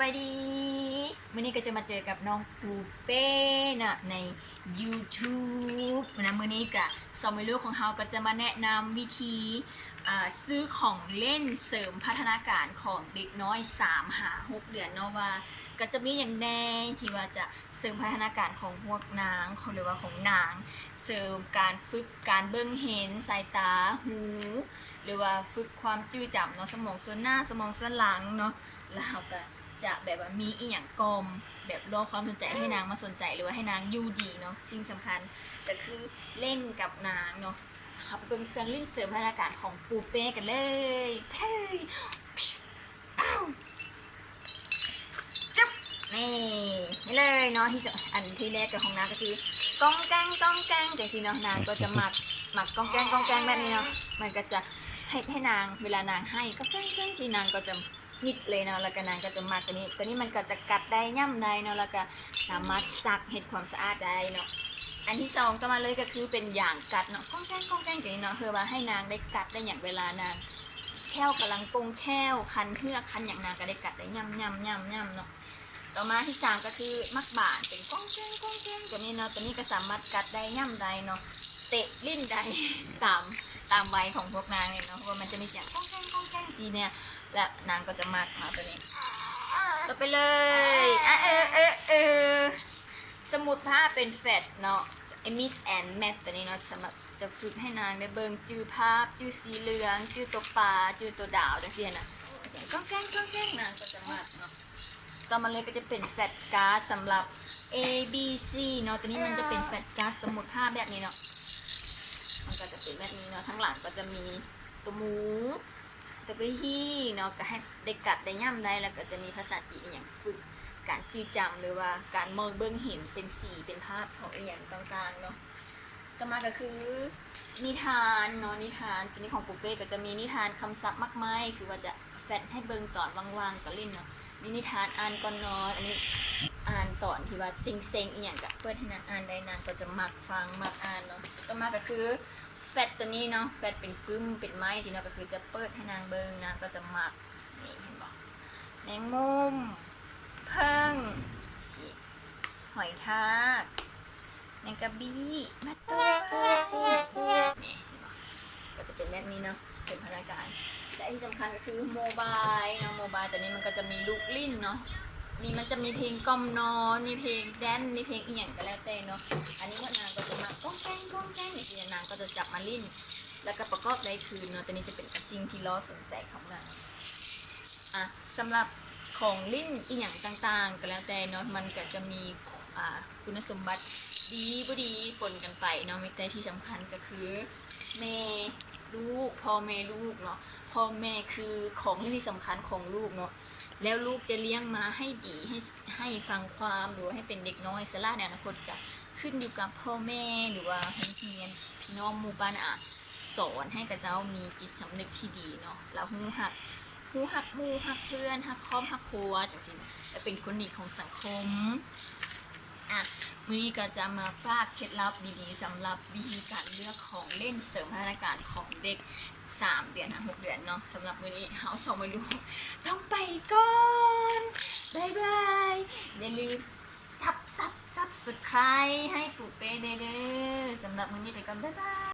ສະບາຍດີ ມື້ນີ້ກໍຈະມາເຈີກັບນ້ອງປູເປ້ເນາະ ໃນ YouTube ນະ. ມື້ນີ້ກະສອງແມ່ລູກຂອງເຮົາກໍຈະມາແນະນຳວິທີ ເອີ ຊື້ຂອງເລ່ນເສີມພັດທະນາການຂອງເດັກນ້ອຍສາມຫາຫົກເດືອນເນາະ ວ່າກໍຈະມີຫຍັງແດ່ທີ່ວ່າຈະເສີມພັດທະນາການຂອງພວກນາງ ຫຼືວ່າຂອງນາງ ເສີມການຝຶກການເບິ່ງເຫັນ ສາຍຕາ ຫູ ຫຼືວ່າຝຶກຄວາມຈື່ຈຳເນາະ ສະໝອງສ່ວນໜ້າ ສະໝອງສ່ວນຫຼັງເນາະ. ແລ້ວເຮົາກະຈະແບບວ່າມີອີ່ຫຍັງກ່ອມ ແບບຫຼໍ່ຄວາມສົນໃຈໃຫ້ນາງມາສົນໃຈ ຫຼືວ່າໃຫ້ນາງຢູ່ດີເນາະ. ສິ່ງສຳຄັນກະຄືເລ່ນກັບນາງເນາະ. ເຮົາໄປເບິ່ງເຄື່ອງຫຼິ້ນເສີມພັດທະນາການຂອງປູເປ້ກັນເລີຍ ໄປເລີຍ. ອ້າວ ຈຶບ ນີ້ ນີ້ເລີຍເນາະ ທີ່ຈະ ອັນທີແລກກະຂອງນາງກະຄືກ້ອງແກ້ງ ກ້ອງແກ້ງ ຈັ່ງຊີ້ເນາະ. ນາງກໍຈະມັກ ມັກກ້ອງແກ້ງ ກ້ອງແກ້ງແບບນີ້ເນາະ. ມັນກະຈະເຮັດໃຫ້ນາງ ເວລານາງໄຫ້ກ້ອງແກ້ງ ຈັ່ງຊີ້ ນາງກໍຈະມິດເລີຍເນາະ. ແລ້ວກະນາງກໍຈະມັກໂຕນີ້ ໂຕນີ້ມັນກໍຈະກັດໄດ້ ຫຍ້ຳໄດ້ເນາະ ແລ້ວກະສາມາດຊັກເຮັດຄວາມສະອາດໄດ້ເນາະ. ອັນທີສອງຕໍ່ມາເລີຍກະຄືເປັນຢາງກັດເນາະ ກ້ອງແກ້ງ ກ້ອງແກ້ງ ຈັ່ງຊີ້ເນາະ ເພື່ອວ່າໃຫ້ນາງໄດ້ກັດໄດ້ຫຍັງ ເວລານາງ ແຂ້ວກຳລັງປົງແຂ້ວ ຄັນເຫືອກຄັນຫຍັງ ນາງກະໄດ້ກັດໄດ້ ຫຍ້ຳ ຫຍ້ຳ ຫຍ້ຳ ຫຍ້ຳເນາະ. ຕໍ່ມາທີສາມກະຄືໝາກບານ ເປັນກ້ອງແກ້ງ ກ້ອງແກ້ງ ໂຕນີ້ເນາະ. ໂຕນີ້ກະສາມາດກັດໄດ້ ຫຍ້ຳໄດ້ເນາະ ເຕະຫຼິ້ນໄດ້ ຕາມ ຕາມໄວຂອງພວກນາງເລີຍເນາະ ເພາະວ່າມັນຈະມີສຽງກ້ອງແກ້ງ ກ້ອງແກ້ງ ຊີ້ເນຍ ແລະນາງກໍຈະມັກເນາະໂຕນີ້. ຕໍ່ໄປເລີຍ ອາ ເອີ ເອີ ເອີ ສະໝຸດພາບເປັນແຟດເນາະ mix and match ໂຕນີ້ເນາະ ສຳລັບ ຈະຝຶກໃຫ້ນາງໄດ້ເບິ່ງຈື່ພາບ ຈື່ສີເຫຼືອງ ຈື່ໂຕປາ ຈື່ໂຕດາວ ຈັ່ງຊີ້ຫັ້ນນະ. ກ້ອງແກ້ງ ກ້ອງແກ້ງ ນາງກໍຈະມັກເນາະ. ຕໍ່ມາເລີຍກໍຈະເປັນແຟດກາດສຳລັບ A B C ເນາະ. ໂຕນີ້ມັນຈະເປັນແຟດກາດສະໝຸດພາບແບບນີ້ເນາະ. ມັນກໍຈະເປັນແບບນີ້ເນາະ. ທາງຫຼັງກໍຈະມີໂຕໝູ ໂຕໄປຮີເນາະ ກໍໃຫ້ໄດ້ກັດໄດ້ຫຍ້ຳໄດ້ ແລ້ວກໍຈະມີພາສາຈີນອີ່ຫຍັງ ຝຶກການຈື່ຈຳ ຫຼືວ່າການມອງເບິ່ງເຫັນເປັນສີເປັນພາບຂອງອີ່ຫຍັງຕ່າງໆເນາະ. ຕໍ່ມາກໍຄືນິທານເນາະ ນິທານ ໂຕນີ້ຂອງປູເປ້ກໍຈະມີນິທານຄຳສັບມາກມາຍ ຄືວ່າຈະແຟດໃຫ້ເບິ່ງຕອນວ່າງໆກໍຫຼິ້ນເນາະ. ມີນິທານອ່ານກ່ອນນອນ ອັນນີ້ອ່ານຕອນທີ່ວ່າເຊັງໆອີ່ຫຍັງ ກໍເປີດໃຫ້ນາງອ່ານໄດ້ ນາງກໍຈະມັກຟັງມັກອ່ານເນາະ. ຕໍ່ມາກໍຄືແຟດໂຕນີ້ເນາະ ແຟດເປັນປຶ້ມເປັນໄມ້ຊີ້ເນາະ ກໍຄືຈະເປີດໃຫ້ນາງເບິ່ງ ນາງກໍຈະມັກ. ນີ້ເຫັນບໍ່ ແມງມຸມ ເຜິ້ງ ຫອຍທາກ ແມງກະບີ້ ມາໂຕໄວ້ ນີ້ເຫັນບໍ່ ກໍຈະເປັນແບບນີ້ເນາະ ເປັນພັດທະນາການ. ແລະທີ່ສຳຄັນກໍຄືໂມບາຍເນາະ ໂມບາຍໂຕນີ້ມັນກໍຈະມີລູກຫຼິ້ນເນາະ ມີ ມັນຈະມີເພງກ່ອມນອນ ມີເພງແດນ ມີເພງອີ່ຫຍັງກໍແລ້ວແຕ່ເນາະ. ອັນນີ້ນາງກໍຈະມັກກ້ອງແກ້ງ ກ້ອງແກ້ງ ຈັ່ງຊີ້ ນາງກໍຈະຈັບມາຫຼິ້ນ ແລ້ວກໍປະກອບໄດ້ຄືນເນາະ. ໂຕນີ້ຈະເປັນສິ່ງທີ່ລໍສົນໃຈຂອງນາງ. ອ່ະ ສຳລັບຂອງຫຼິ້ນອີ່ຫຍັງຕ່າງໆກໍແລ້ວແຕ່ເນາະ ມັນກໍຈະມີ ອ່າ ຄຸນນະສົມບັດດີບໍ່ດີປົນກັນໄປເນາະ. ມີແຕ່ທີ່ສຳຄັນກໍຄືແມ່ລູກ ພໍ່ແມ່ລູກເນາະ ພໍ່ແມ່ຄືຂອງຫຼິ້ນທີ່ສຳຄັນຂອງລູກເນາະ. ແລ້ວລູກຈະລ້ຽງມາໃຫ້ດີ ໃຫ້ ໃຫ້ຟັງຄວາມ ຫຼືວ່າໃຫ້ເປັນເດັກນ້ອຍສະຫຼາດໃນອະນາຄົດ ກໍຂຶ້ນຢູ່ກັບພໍ່ແມ່ ຫຼືວ່າໂຮງຮຽນ ພີ່ນ້ອງໝູ່ບ້ານ ອາ ສອນໃຫ້ເຂົາເຈົ້າມີຈິດສຳນຶກທີ່ດີເນາະ ແລ້ວຮູ້ຮັກ ຮູ້ຮັກໝູ່ ຮັກເພື່ອນ ຮັກຄອບ ຮັກຄົວ ຈັ່ງຊີ້ ແລະເປັນຄົນດີຂອງສັງຄົມ. ອ່ະ ມື້ນີ້ກໍຈະມາຝາກເຄັດລັບດີໆ ສຳລັບວິທີການເລືອກຂອງຫຼິ້ນເສີມພັດທະນາການຂອງເດັກສາມເດືອນຫາຫົກເດືອນເນາະ. ສຳລັບມື້ນີ້ເຮົາສອງແມ່ລູກຕ້ອງໄປກ່ອນ ບາຍບາຍ. ຢ່າລືມ Sub Sub Subscribe ໃຫ້ປູເປ້ແດ່ເດີ. ສຳລັບມື້ນີ້ໄປກ່ອນ ບາຍບາຍ.